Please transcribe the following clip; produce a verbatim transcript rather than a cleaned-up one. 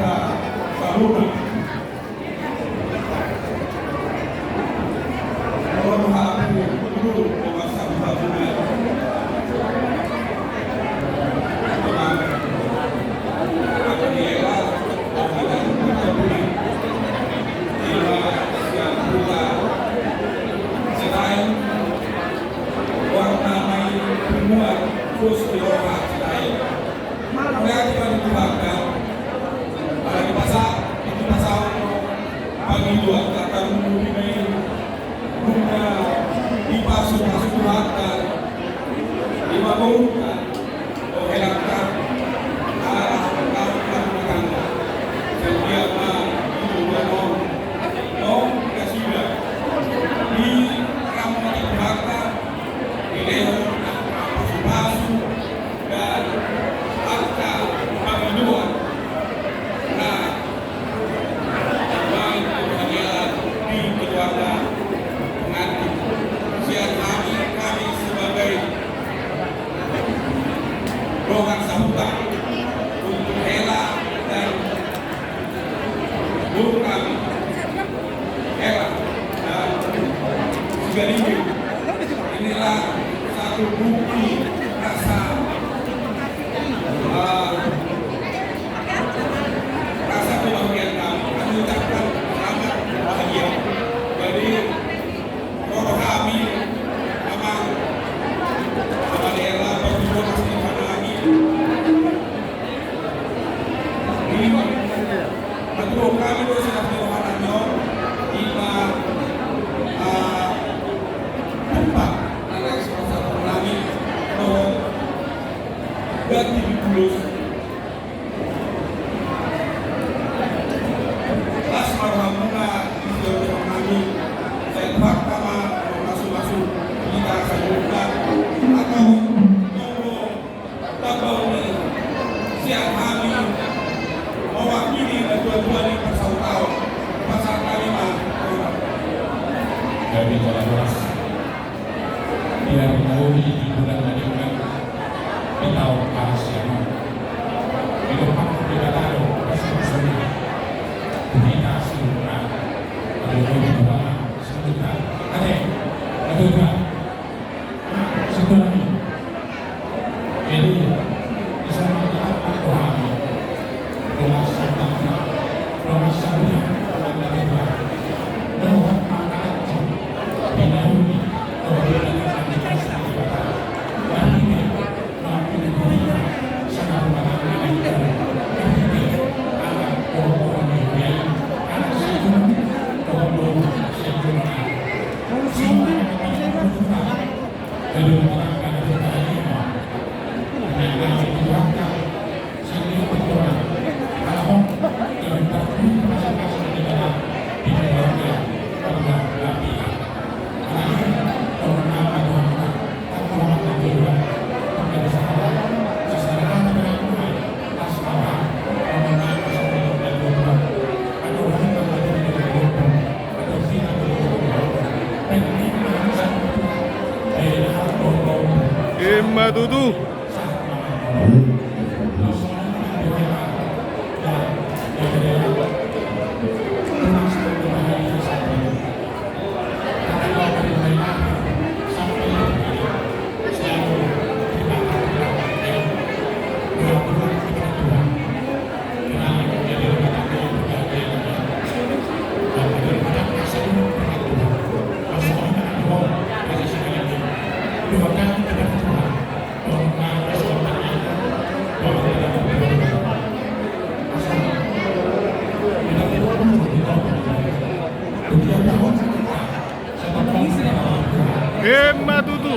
Saluhutna. Warna mai punguan, bos di roha Citaem. Mauliate ma di Tuhanta, ala dipasa, dipasahat pangidoan, tarlumobi ma i nunga dipasupasu Tuhanta ima boruta dohot helangta, ala dipasupasu Tuhanta. Sai dia ma di punguan on, on nasida diramoti Tuhanta, dilehon angka pasupasu dan angka pangidoan na baik tu hela di keluarga pengantin. Sian hami, kami sebagai dongan sahuta untuk hela dan boru kami, hela dan Sigalinggir. Inilah satu bukti rasa, eh, rasa kebahagiaan kami. Kami ucapkan selamat bahagia. Jadi, ro do hami, Amang, Amang Ela, Pak Gubernur, Mas Ivan lagi. Jadi, betul kami do siap di rohana nyo, ima, ah, tempat, ada sponsor kami, do, ganti di tulus. Las ma rohamuna, di setiap kami, sai Tuhanta ma mamasu-masu hita saluhutna, atau tonggo tambaon ni sian hami mewakili na tua-tua ni parsahutaon, pasahat hami ma. Jadi, jala horas. Biar mengoli di bulan meningkat, di tahun parasian. Di depan kita taruh bersama-sama. Kita semua, kalau mau dibawa, sebentar. Ada, ada juga. Sebentar. Jadi, di sana kita berdoa. Ima tutu. Ima tutu. Ima tutu.